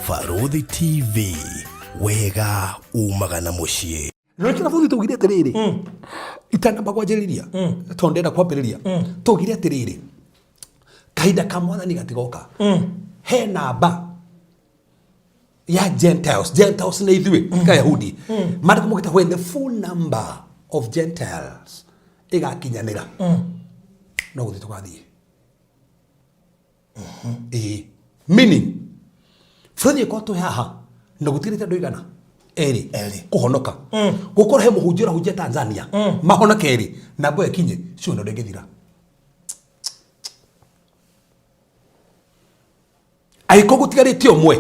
Barũthi TV, wega umaga na mũciĩ. No nĩkĩo bũrũri twaugire atĩrĩrĩ, itanamba kwanjĩrĩria, tondũ ndĩrenda kwambĩrĩria, twaugire atĩrĩrĩ, kahinda ka mwathani gatigoka. He namba ya Gentiles. Gentiles nĩ ithuĩ, ka Yahudi. Maandĩko maugĩte when the full number of Gentiles ĩgakinyanĩra, no gũthiĩ tũgathiĩ. Ĩĩ. Meaning, bũrũri ĩkorwo twĩ haha na gũtigĩrĩte andũ igana erĩ Erĩ. kũhonoka, gũkorwo he mũhunjia ũrahunjia Tanzania mahonoke erĩ, namba ĩyo ĩkinye cio ĩno ndĩngĩthira. Angĩkorwo gũtigarĩte ũmwe,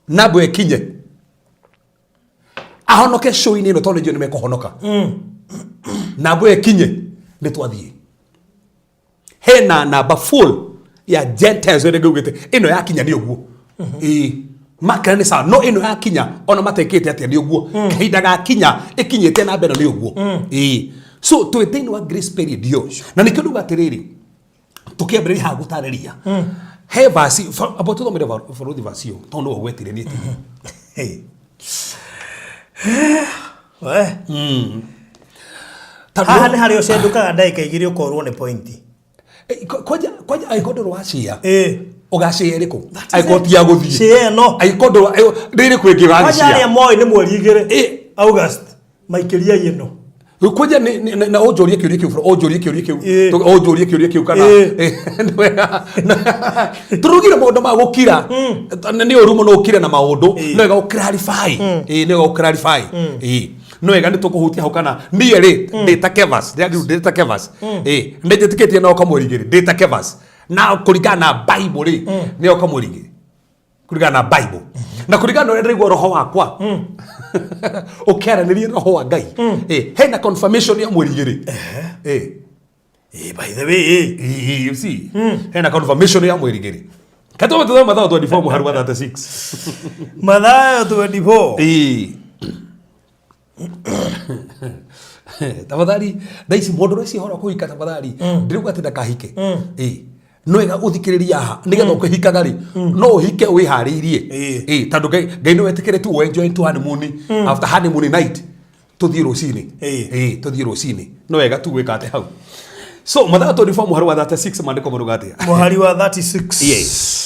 namba ĩyo ĩkinye ahonoke show-inĩ ĩno, tondũ nĩ njũĩ nĩ mekũhonoka, namba ĩyo ĩkinye nĩ twathiĩ. Hena namba full ya Gentiles ĩrĩa ngĩugĩte ĩno yakinya nĩ ũguo. Ĩĩ, makena nĩ sawa, no ĩno yakinya ona matekĩte atĩa nĩ ũguo. Kahinda gakinya ĩkinyĩte namba ĩno nĩ ũguo. Ĩĩ, so twĩ thĩinĩ wa grace period yo, na nĩkĩo nduga atĩrĩrĩ, tũkĩambĩrĩria haha gũtarĩria he vasi, amba tũthomere barũthi vasi ĩyo tondũ nĩwe ũgwetire nĩ ĩkinye. Hey. We. Tondũ Haha nĩ harĩa ũcendũkaga ndagĩka 2 ũkorwo nĩ pointi. Eh, kwanja angĩkorwo ndũrĩ wacia, Ĩĩ. ũgacia ĩrĩkũ angĩkorwo ti ya gũthiĩ? Cia ĩno. Angĩkorwo ndũrĩ rĩrĩ kwĩngĩ Kwanja arĩa ũgacia? moĩ nĩ mweri 2 Ĩ. August maikĩriai ĩno. Kwanja na ũnjũrie kĩũria kĩu, ũnjũrie kĩũria kĩu, Ĩ. ũnjũrie kĩũria kĩu kana Ĩ. Nĩ wega. Tũrugire maũndũ ma gũkira nĩ ũru mũno ũkire na maũndũ. Ĩ. No wega ũclarify. Ĩ, nĩ wega ũclarify. Ĩ, no wega nĩ tũkũhutia hau kana niĩ rĩ ndĩ ta Kevas, ndĩ ta Kevas. Ĩ, nĩ njĩtĩkĩtie no kamweri 2 ndĩ ta Kevas na kũringana na Bible rĩ, nĩ oka mweri 2 kũringana na Bible na kũringana na ũrĩa ndĩraigua roho wakwa ũkĩaranĩria roho wa Ngai. Ĩ, hena confirmation ya mweri 2. Ĩ. Ĩ, by the way, ĩ. Ĩ, you see, hena confirmation ya mweri 2. Katũme tũthome Mathayo 24 mũhari wa 36. Mathayo 24. Ĩ, tafadhali thaa ici mũndũ ũreciria ũhoro wa kũhika, tafadhali ndĩrauga atĩ ndakahike. Ĩ, no wega ũthikĩrĩrie haha nĩgetha ũkĩhikaga rĩ, no ũhike wĩharĩirie. Ĩ. Ĩ, tondũ Ngai nĩ wetĩkĩrĩtie tu enjoy to honeymoon. After honeymoon night tũthiĩ rũcinĩ. Ĩ. Ĩ, tũthiĩ rũcinĩ. No wega tu gwĩka atĩ hau. So Mathayo 24 mũhari wa 36, maandĩko maruga atĩa? Mũhari wa 36. Yes.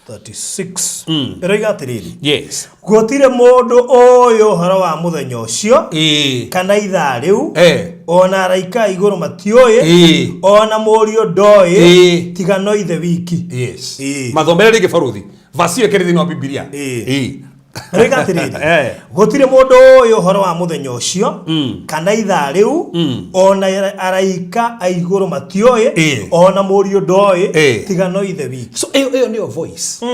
36 ĩroiga atĩrĩrĩ, Yes. Gũtirĩ mũndũ ũĩ ũhoro wa mũthenya ũcio kana ithaa rĩu, ona araika a igũrũ matiũĩ, ona mũriũ ndoĩ, tiga no ithe wiki. Yes. Ĩ. Mathomere rĩngĩ barũthi vasi ĩyo ĩkĩrĩ thĩinĩ wa Bibilia. Ĩ. Ĩ. Ĩroiga atĩrĩrĩ, gũtirĩ mũndũ ũĩ ũhoro wa mũthenya ũcio kana ithaa rĩu, ona araika a igũrũ matiũĩ, ona mũriũ ndoĩ, tiga no ithe wiki. So ĩyo nĩyo voice.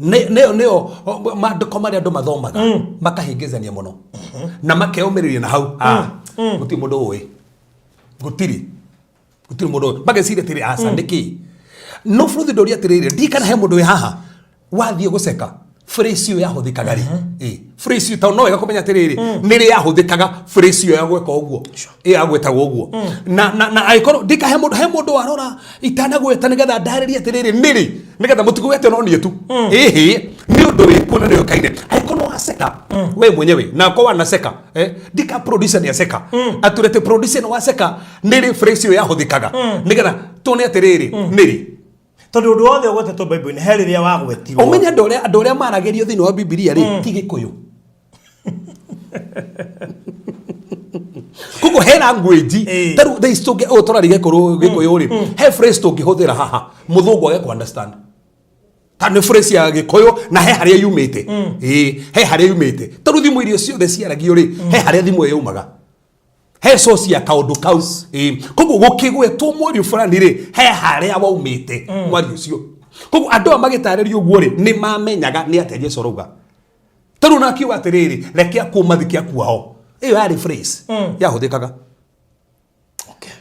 Nĩyo maandĩko marĩa andũ mathomaga makahĩngĩcania mũno na makeyũmĩrĩria na hau. Ah, gũtirĩ mũndũ ũĩ, gũtirĩ mũndũ ũĩ, mageciria atĩrĩ, aca nĩkĩ no bũrũthi ndũria atĩrĩrĩ, ndikana he mũndũ wĩ haha wathiĩ gũceka phrase ĩyo yahũthĩkaga rĩ. Ĩ, phrase ĩyo tondũ no wega kũmenya atĩrĩrĩ, nĩ rĩ yahũthĩkaga phrase ĩyo ya gwĩka ũguo, ĩyo ya gwĩtagwo ũguo, na angĩkorwo ndika he mũndũ warora itanagweta nĩgetha ndarĩrie atĩrĩrĩ nĩ rĩ, nĩgetha mũtigwete no niĩ tu. Ĩhĩ, nĩ ũndũ wĩkuo na nĩũkaine. Angĩkorwo nĩ waceka we mwenyewe na ko wanaceka, ndika producer nĩ aceka aturete producer nĩ waceka nĩ rĩ phrase ĩyo yahũthĩkaga, nĩgetha tuone atĩrĩrĩ nĩ rĩ. Tondũ ũndũ wothe ũgwetetwo Bible-inĩ he rĩrĩa wagwetirwo. Ũmenye andũ arĩa maragĩrio thĩinĩ wa Bibilia rĩ ti Gĩkũyũ, koguo he language. Tarĩu thaa ici tũngĩ ũũ tũraria Gĩkũyũ rĩ, he phrase tũngĩhũthĩra haha mũthũngũ age ku understand ta nĩ phrase ya Gĩkũyũ na he harĩa yumĩte. Ĩĩ, he harĩa yumĩte. Tarĩu thimũ iria ciothe ciaragio rĩ, he harĩa thimũ ĩyo yaumaga, he source ya kaũndũ kau. Ĩĩ, koguo gũkĩgwetwo mwario fulani rĩ, he harĩa waumĩte mwario ũcio. Koguo andũ aya magĩtarĩrio ũguo rĩ, nĩ mamenyaga nĩ atĩa Jesu arauga. Tarĩu na akiuga atĩrĩrĩ, reke akuo mathike akuao, ĩyo yarĩ phrase yahũthĩkaga.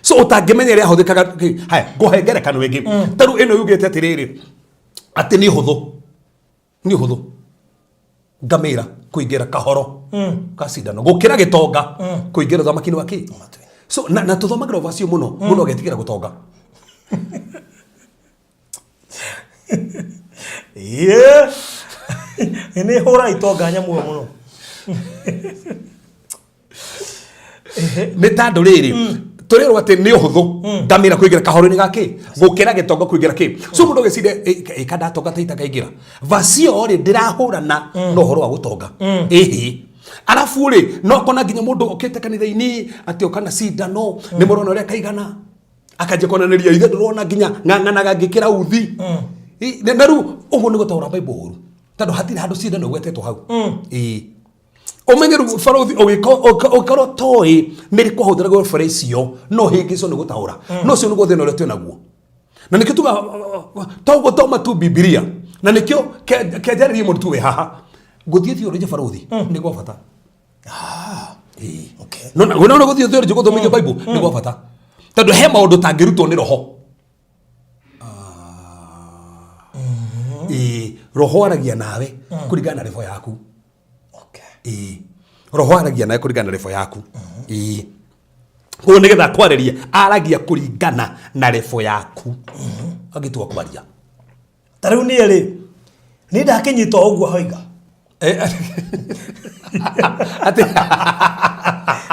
So ũtangĩmenya ĩrĩa yahũthĩkaga haya, ngũhe ngerekano ĩngĩ. Tarĩu ĩno yugĩte atĩrĩrĩ, atĩ nĩ ũhũthũ, nĩ ũhũthũ ngamĩra kũingĩra kahoro ka cindano gũkĩra gĩtonga kũingĩra ũthamaki-inĩ wa kĩ. So na tũthomagĩra ũvacio mũno mũndũ agetigĩra gũtonga. Ĩĩ. Nĩ hũra itonga nyamũ ĩyo mũno. Nĩ tandũ rĩrĩ tũrerwo atĩ nĩ ũhũthũ ngamĩra kũingĩra kahoro-inĩ ga kĩ gũkĩra gĩtonga kũingĩra kĩ. So mũndũ agĩciria ĩka ndatonga ta itakaingĩra vaci ĩyo rĩ, ndĩrahũrana na ũhoro wa gũtonga. Ĩhĩ, arabu rĩ, no kona nginya mũndũ okĩte kanitha-inĩ atĩ oka na cindano, nĩ mũrona ũrĩa kaigana, akanjia konanĩria ithe ndũrona nginya ng'ang'anaga ngĩkĩra uthi. Na rĩu ũguo nĩ gũtaũra Bible ũru, tondũ hatirĩ handũ cindano ĩgwetetwo hau. Ĩĩ, ũmenye rĩu barothi ũgĩkorwo toĩ nĩ rĩ kwahũthĩragwo phrase icio, no hĩngĩcwo nĩ gũtaũra. No ũcio nĩguo thĩna ũrĩa twĩ naguo, na nĩkĩo tuga to gũthoma tu Bibilia, na nĩkĩo kĩanjarĩrie mũndũ tu wĩ haha gũthiĩ theology, barothi, nĩ gwa bata. Ĩĩ. No na no gũthiĩ theology, gũthomithio Bible nĩ gwa bata, tondũ he maũndũ tangĩrutwo nĩ roho. Ĩĩ, roho aragia nawe kũringana na level yaku. Ĩĩ, roho aragia nawe kũringana na level yaku. Ĩĩ, koguo nĩgetha kwarĩria aragia kũringana na level yaku agĩtua kwaria. Ta rĩu niĩ rĩ, niĩ ndakĩnyita o ũguo hoiga. Atĩ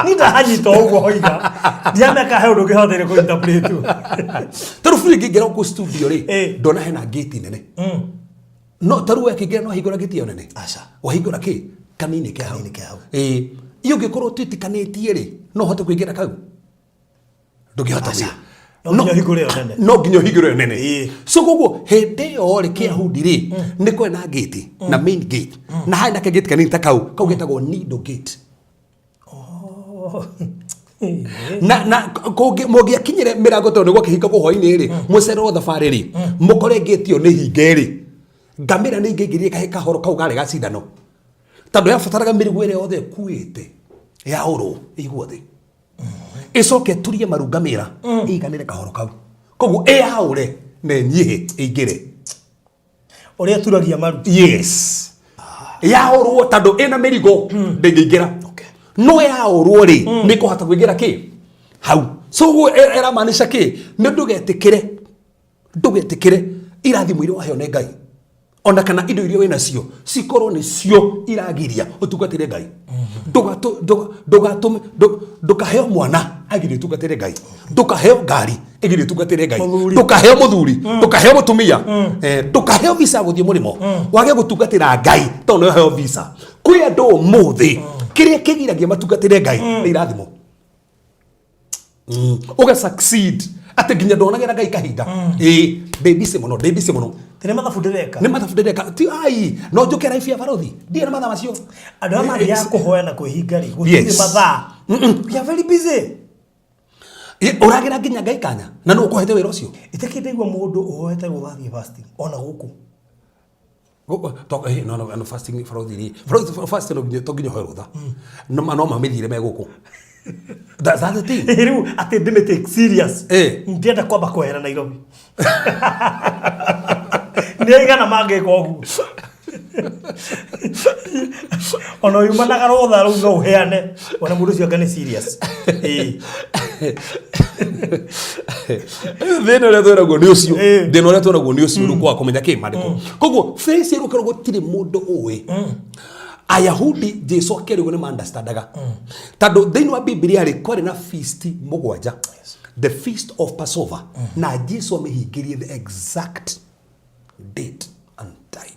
Niĩ ndahanyita o ũguo hoiga, ndiameka he ũndũ ũngĩhoteire kũ interpret. Ta rĩu buri ngĩingĩra gũkũ studio rĩ, ndona hena gate nene. No ta rĩu we akĩingĩra no ahingũra gate ĩyo nene? Aca. Wahingũra kĩ kanini ke hau. Kanini ke hau. Ĩĩ, iyo ũngĩkorwo twĩtĩkanĩtie rĩ, no ũhote kũingĩra kau? Ndũngĩhota Aca. kũingĩra. No nginya ũhingũre ĩyo nene. No nginya ũhingũre ĩyo nene. So koguo hĩndĩ ĩyo rĩ, kĩyahudi rĩ, nĩ kwarĩ na gate na main gate na harĩ na kagate kanini ta kau kau getagwo needle gate. Na mũngĩakinyire mĩrango, tondũ nĩguo kĩhingagwo hwainĩ rĩ, mũcererwo thabarĩ rĩ, mũkore ngĩti ĩyo nĩ hinge rĩ, ngamĩra nĩ ingĩingĩrire kahoro kau karĩ ga cindano, tondũ yabataraga mĩrigo ĩrĩa yothe ĩkuĩte yaũrwo ĩigwo thĩ, ĩcoke ĩturie maru ngamĩra ĩiganĩre kahoro kau, koguo ĩyaũre na ĩnyihe ĩingĩre. Ũrĩa turagia maru. Yes, yaũrwo, tondũ ĩna mĩrigo ndĩngĩingĩra. No yaũrwo rĩ, nĩ kũhota kũingĩra kĩ hau. So ũguo ĩramaanisha kĩ? Nĩ ndũgetĩkĩre irathimo iria waheo nĩ Ngai ona kana indo iria wĩ nacio cikorwo nĩcio iragiria ũtungatĩre Ngai. Ndũgatũme ndũkaheo mwana agirie ũtungatĩre Ngai, ndũkaheo ngari ĩgirie ũtungatĩre Ngai. Mũthuri. Ndũkaheo mũthuri, ndũkaheo mũtumia, ndũkaheo visa ya gũthiĩ mũrĩmo wage gũtungatĩra Ngai tondũ nĩ waheo visa. Kwĩ andũ ũmũthĩ kĩrĩa kĩgiragia matungatĩre Ngai nĩ irathimo. Ũga succeed atĩ nginya ndonagĩra Ngai kahinda. Ĩĩ, ndĩ busy mũno, ndĩ busy mũno. Tene mathabu ndĩreka. Nĩ mathabu ndĩreka ti ai no njũke life ya barothi, ndirĩ na mathaa macio. Andũ arĩa mathiaga kũhoya na kwĩhinga rĩ, gũtirĩ mathaa. We are very busy. Ĩ, ũragĩra nginya Ngai kanya na nũ ũkũhete wĩra ũcio? Itakĩ ndaigua mũndũ ũhoete rũtha athiĩ fasting ona gũkũ. No, no, fasting, barothi rĩ, barothi, fasting no nginya, to nginya ũhoe rũtha. No mamĩthire me gũkũ. That's the thing. Rĩu atĩ ndĩmĩ take serious. Ndĩrenda kwamba kwehera Nairobi. Nĩ aigana mangĩka ũguo? Ona yumanaga rũtha rũu no ũheane ona mũndũ ũcio anga nĩ serious. Ĩĩ. Thĩna ũrĩa twĩragwo nĩ ũcio. Thĩna ũrĩa twĩragwo nĩ ũcio, rĩu kwaga kũmenya kĩ maandĩko. Koguo phrase ĩyo ũkorwo gũtirĩ mũndũ ũĩ. Ayahudi Jesu akĩrĩgwo nĩ ma-understandaga, tondũ thĩinĩ wa Bibilia rĩ, kwarĩ na feast mũgwanja, the feast of Passover, na Jesu amĩhingĩrie the exact date and time.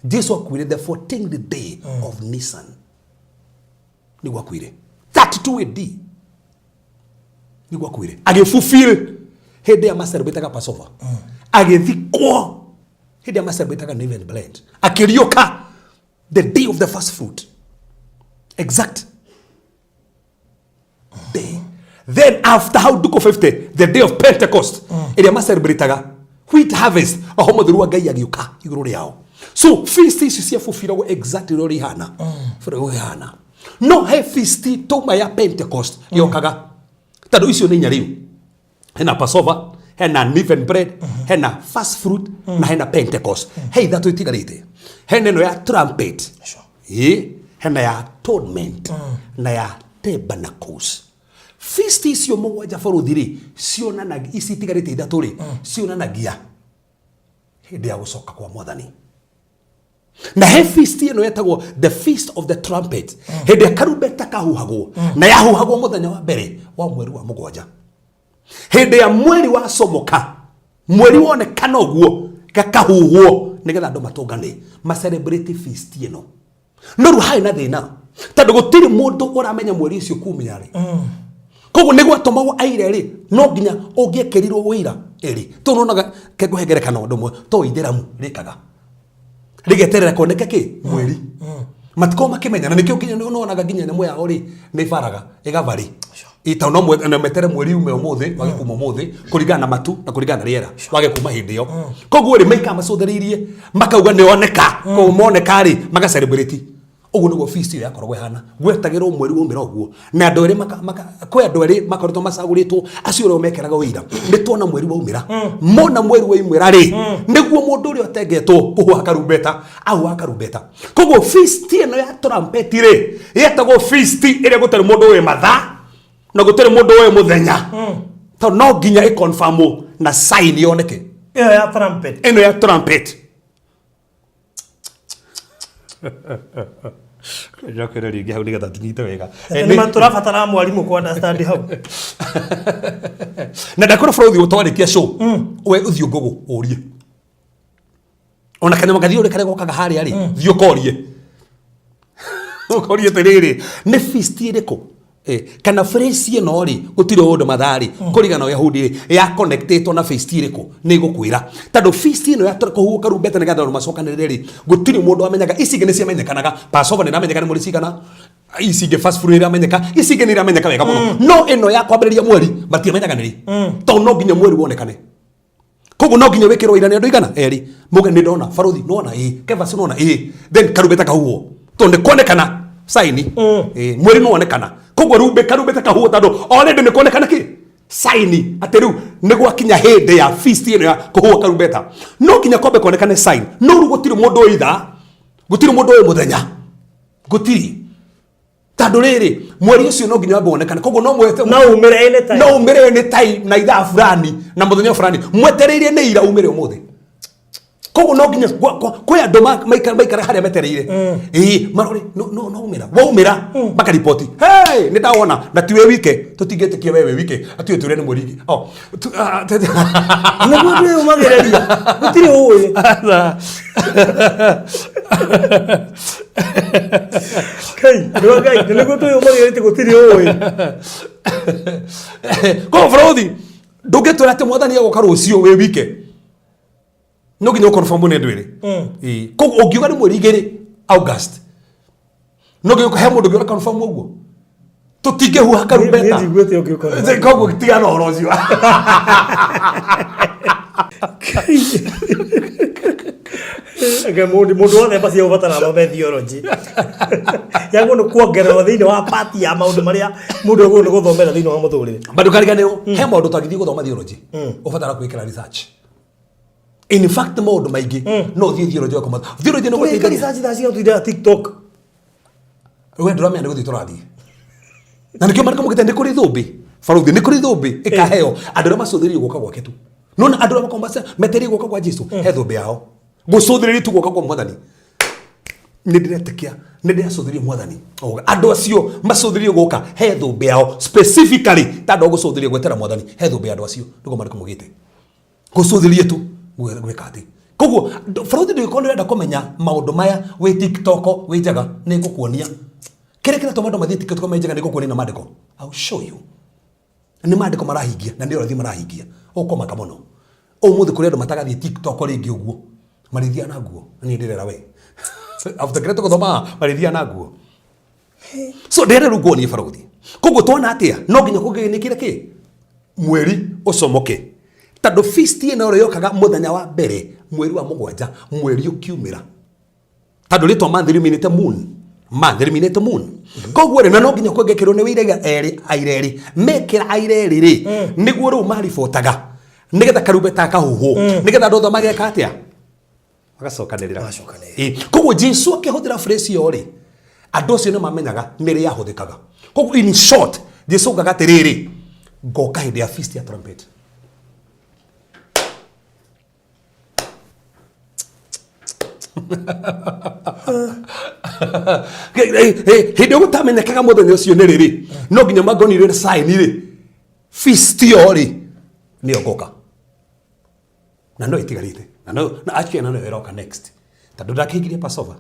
Jesu akuire the 14th day of Nisan, nĩguo akuire 32 AD, nĩguo akuire agĩfulfill hĩndĩ ya macelebrataga Passover, agĩthikwo hĩndĩ ya macelebrataga unleavened bread, akĩriũka the day of the first fruit, exact day. Then after how nduko 50, the day of Pentecost, ĩrĩa macelebrataga wheat harvest, roho mũtheru wa Ngai agĩũka igũrũ rĩao. So feast ici ciabubiragwo exactly ũrĩa ihana, ũrĩa ihana. No he feast tauma ya Pentecost yokaga, tondũ icio nĩ inya rĩu: hena Passover, hena unleavened bread, hena first fruit na hena Pentecost. He ithatũ itigarĩte: hena ĩno ya trumpet. Ĩ, hena ya atonement na ya tabernacles. Feast icio mũgwanja, bũrũthi rĩ, cionanagia, ici itigarĩte ithatũ rĩ, cionanagia Hĩndĩ ya gũcoka kwa Mwathani. Na he feast ĩno yetagwo the Feast of the Trumpet, hĩndĩ ya karumbeta kahuhagwo, na yahuhagwo mũthenya wa mbere wa mweri wa mũgwanja, hĩndĩ ya mweri wacomoka, mweri wonekana ũguo, gakahuhwo nĩgetha andũ matũngane ma celebrate feast ĩno. No rĩu harĩ na thĩna tondũ gũtirĩ mũndũ ũramenya mweri ũcio kumia rĩ. Koguo nĩ gwatũmagwo aira rĩ, no nginya ũngĩekĩrirwo ũira ĩrĩ tondũ nonaga kengũhe ngerekano ũndũ ũmwe to ithĩramu rĩkaga rĩgeterera koneke kĩ mweri, matikorwo makĩmenya, na nĩkĩo nginya nĩwonaga nginya nyamũ yao rĩ nĩ baraga ĩgabarĩ tondũ no metere mweri ume ũmũthĩ wage kuma ũmũthĩ kũringana na matu na kũringana na rĩera wage kuma hĩndĩ ĩyo. Koguo rĩ, maikara macũthĩrĩirie makauga nĩoneka. Koguo moneka rĩ, maga celebrate. Ũguo nĩguo feast ĩyo yakoragwo ĩhana. Gwetagĩrwo mweri waumĩra ũguo na andũ erĩ kwĩ andũ erĩ makoretwo macagũrĩtwo, acio ũrĩa mekĩraga ũira nĩ tuona mweri waumĩra. Mona mweri waumĩra rĩ, nĩguo mũndũ ũrĩa ũtengetwo kũhuha karumbeta ahuha karumbeta. Koguo feast ĩno ya trumpet rĩ, yetagwo feast ĩrĩa gũtarĩ mũndũ wĩ mathaa na gũtarĩ mũndũ ũĩ mũthenya, tondũ no nginya ĩ confirm na sign yoneke. Ĩyo ya trumpet. Ĩno ya trumpet. Njokere rĩngĩ hau nĩgetha tũnyite wega. Nĩ tũrabatara mwarimũ ku understand hau. Na ndakora bũrũthi ũtwarĩkia show, we ũthiĩ ngũgũ ũrie ona kanyama gathiĩ ũrĩa karĩa gokaga harĩa rĩ, thiĩ ũkorie ũkorie atĩrĩrĩ, nĩ feast ĩrĩkũ? Kana phrase ĩno rĩ, gũtirĩ ũndũ mathaa rĩ, kũringana na Yahudi rĩ, ya connectĩtwo na feast ĩrĩkũ? Nĩ gũkwĩra tondũ feast ĩno ya kũhuhwo karumbeta nĩgetha andũ macokanĩrĩre rĩ, gũtirĩ mũndũ wamenyaga. Ici ingĩ nĩ ciamenyekanaga. Passover nĩ ĩramenyeka nĩ mweri cigana, ici ingĩ first fruit nĩ iramenyeka, ici ingĩ nĩ iramenyeka wega mũno, no ĩno ya kwambĩrĩria mweri matiamenyaga nĩ rĩ, tondũ no nginya mweri wonekane. Koguo no nginya wĩkĩrwo ira nĩ andũ igana erĩ muge nĩ ndona baruthi, nona ĩ kevas, nona ĩ, then karumbeta kahuhwo tondũ nĩ kuonekana saini. Ĩ, mweri nĩ wonekana, koguo rumbe karumbeta kahuhwo tondũ already nĩ kuonekana kĩ saini atĩ rĩu nĩ gwakinya hĩndĩ ya feast ĩno ya kũhuhwo karumbeta. No nginya kwambe kuonekane sign, no rĩu gũtirĩ mũndũ ũĩ ithaa, gũtirĩ mũndũ ũĩ mũthenya, gũtirĩ, tondũ rĩrĩ mweri ũcio no nginya wambe wonekane. Koguo no mwete No umĩre anytime. No umĩre anytime na ithaa fulani na mũthenya fulani mwetereire nĩ ira umĩre ũmũthĩ. Koguo no nginya kwĩ andũ maikara harĩa metereire ĩĩ marore no umĩra waumĩra makariboti, hey, nĩ ndawona na ti wĩ wike, tũtingĩtĩkia we wĩ wike atĩ ũtwĩre nĩ mweri ingĩ. Oh, Nĩguo twĩyũmagĩrĩria, gũtirĩ ũĩ. Kai, andũ a Ngai, nĩguo twĩyũmagĩrĩria, gũtirĩ ũĩ. Koguo bũrũthi ndũngĩtwĩra atĩ Mwathani egũka rũciũ wĩ wike, no nginya ũconfirm nĩ andũ erĩ. Ĩĩ. Koguo ũngiuga nĩ mweri 2 August, no nginya he mũndũ ũngĩ ũra confirm ũguo, tũtingĩhuha karumbeta. Niĩ njiguĩte ũngĩũka. Koguo tigana ũhoro ũcio. Eke mũndũ wothe bacie ũbatara athome theology yagwo nĩ kuongererwo thĩinĩ wa part ya maũndũ marĩa mũndũ agĩrĩirwo nĩ gũthomera thĩinĩ wa mũtũrĩre. But ndũkariganĩrwo he maũndũ tangĩthiĩ gũthoma theology, ũbatara kwĩkĩra research. In fact, maũndũ maingĩ no ũthiĩ theology ũgakoma theology nĩ Tũreka gũteithagia. Research thaa cigana tũtindaga TikTok? We ndũramenya nĩ gũthiĩ tũrathiĩ, na nĩkĩo marĩko mũgĩte nĩ kũrĩ thũmbĩ, baruthi, nĩ kũrĩ thũmbĩ ĩkaheo andũ arĩa macũthĩrĩirie gũka gwake tu. Nona andũ arĩa makoragwo metereire gũka kwa Jesu, he thũmbĩ yao gũcũthĩrĩria tu gũka kwa Mwathani. Nĩ ndĩretĩkia nĩ ndĩracũthĩrĩria Mwathani. Oga, andũ acio macũthĩrĩrie gũka, he thũmbĩ yao specifically, ta andũ a gũcũthĩrĩria gwetera Mwathani, he thũmbĩ ya andũ acio nĩguo marĩko mũgĩte gũcũthĩrĩria tu gwĩka atĩ. Koguo baruthi, ndũgĩkorwo nĩ ũrenda kũmenya maũndũ maya wĩ TikTok wĩ njaga, nĩ ngũkuonia kĩrĩa kĩratũma andũ mathiĩ TikTok me njaga. Nĩ ngũkuonia na maandĩko. I will show you nĩ maandĩko marahingia na nĩ ũrathi marahingia. Ũkũmaka mũno ũmũthĩ kũrĩ andũ matagathiĩ TikTok rĩngĩ ũguo, marĩthiaga na nguo. Na niĩ ndĩrera we after kĩrĩa tũgũthoma, marĩthiaga na nguo. So ndĩrenda rĩu nguonie baruthi. Koguo tuona atĩa? No nginya kũngĩnĩkĩre kĩ mweri ũcomoke, tondũ feast ĩno ĩrĩa yokaga mũthenya wa mbere mweri wa mũgwanja, mweri ũkiumĩra, tondũ rĩtwa month riuminĩte moon, month riuminĩte moon. Koguo rĩ, na no nginya kũngĩkĩrwo nĩ wĩira erĩ, aira erĩ mekĩra aira erĩ rĩ, nĩguo rĩu maribotaga nĩgetha karumbeta kahuhwo, nĩgetha andũ othe mageka atĩa? Magacokanĩrĩra. Magacokanĩrĩra. Ĩ, koguo Jesu akĩhũthĩra phrase ĩyo rĩ, andũ acio nĩ mamenyaga nĩ rĩ yahũthĩkaga. Koguo in short, Jesu augaga atĩrĩrĩ, ngoka hĩndĩ ya feast ya trumpet. Hĩndĩ ĩyo gũtamenyekaga mũthenya ũcio nĩ rĩrĩ, no nginya mangonire sign rĩ, feast ĩyo rĩ nĩyo ngoka na no ĩtigarĩte na no na actually na no ĩroka next, tondũ ndakĩhingirie Passover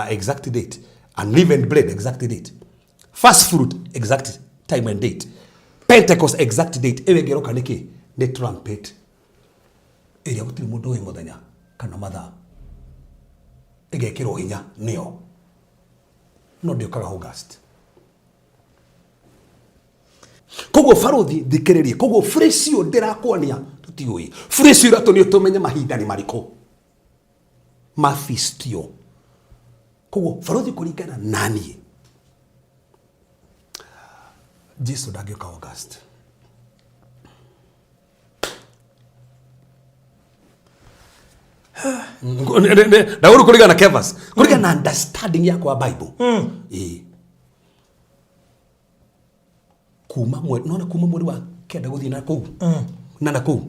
exact date, unleavened bread exact date, first fruit exact time and date, Pentecost exact date. Ĩyo ĩngĩ ĩroka nĩkĩ? Nĩ trumpet ĩrĩa gũtirĩ mũndũ ũĩ mũthenya kana mathaa, ĩgekĩrwo hinya nĩyo, no ndĩũkaga August. Koguo barothi, thikĩrĩrie, koguo phrase ĩyo ndĩrakwonia tũtiũĩ. Phrase ĩyo ĩratũnia tũmenye mahinda nĩ marĩkũ ma feast ĩyo. Koguo barothi, kũringana naniĩ, Jesu ndangĩũka August. Ndaũru kũringana na Kevas, kũringana na understanding yakwa ya Bible. Ĩĩ, kuma mweri nona, kuma mweri wa kenda gũthiĩ na kũu na kũu.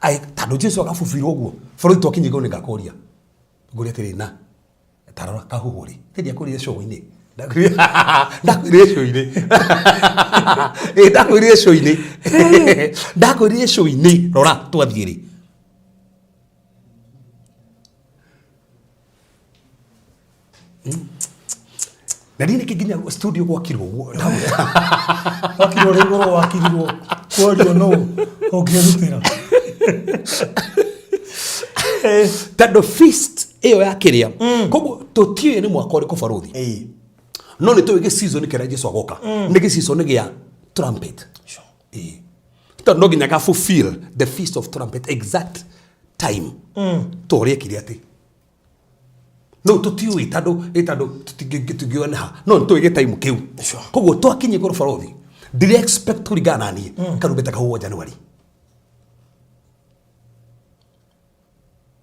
Ai, tondũ Jesu agabubirwo ũguo bũrũri twakinyia igũrũ, nĩngakũria ngũria atĩrĩ, na tarora kahuhu rĩ, tĩria kũrire show-inĩ, ndakwĩrire show-inĩ. Ĩ, ndakwĩrire show-inĩ, ndakwĩrire show-inĩ. Rora twathiĩ rĩ. Na niĩ nĩkĩ nginya studio gwakirwo ũguo? Wakirwo rĩ igũrũ, wakirirwo kworio nũ ũngĩrutĩra. Tondũ feast ĩyo ya kĩrĩa, koguo tũtiũĩ nĩ mwaka ũrĩkũ, barothi. No nĩ tũĩ gĩseason kĩrĩa Jesu agoka nĩ gĩseason gĩa trumpet. Ĩĩ. Tondũ no nginya ga fulfill the feast of trumpet exact time to ũrĩa ekire atĩ no tũtiũĩ, tondũ ĩ tondũ tũtingĩona ha, no nĩ tũĩ gĩtaimu kĩu. Koguo twakinyia igũrũ, barothi, ndĩrĩ expect kũringana na niĩ karumbeta kahuhwo January.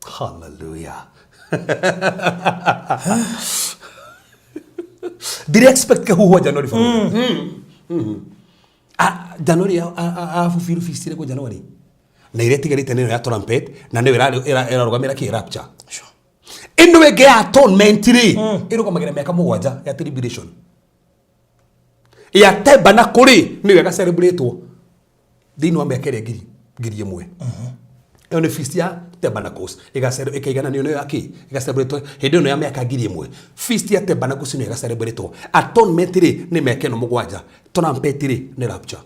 Hallelujah. Ndĩrĩ expect kahuhwo January, barothi. Ah, January abubiru feast ĩrĩkũ January? Na ĩrĩa ĩtigarĩte nĩyo ya trumpet, na nĩyo ĩrarũgamĩra kĩ? Rapture. Ĩno ĩngĩ ya atonement rĩ, ĩrũgamagĩra mĩaka 7 ya tribulation. Ya tabernacle rĩ, nĩyo ĩgacelebrate thĩinĩ wa mĩaka ĩrĩa 1,000. Ĩyo nĩ feast ya tabernacles, ĩkaigananio nĩyo ya kĩ? Ĩgacelebrate hĩndĩ ĩno ya mĩaka 1,000. Feast ya tabernacles nĩyo ĩgacelebrate. Atonement rĩ, nĩ mĩaka ĩno 7. Trumpet rĩ, nĩ rapture,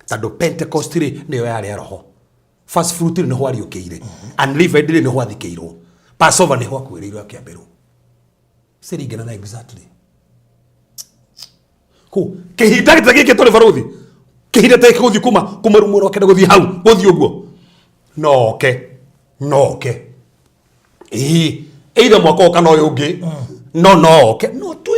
tondũ Pentecost rĩ, nĩyo yarĩ ya roho. First fruit rĩ, nĩho ariũkĩire. Unleavened rĩ, nĩho athikĩirwo. Passover nĩho akuĩrĩirwo akĩambĩrwo. Ciringana na exactly kũ kĩhinda ta gĩkĩ tũrĩ, barothi. Kĩhinda ta gĩkĩ gũthiĩ kuma rumu mwena wa kenda gũthiĩ hau gũthiĩ ũguo, noke noke ĩĩ, either mwaka ũyũ kana ũyũ ũngĩ, no noke no 20.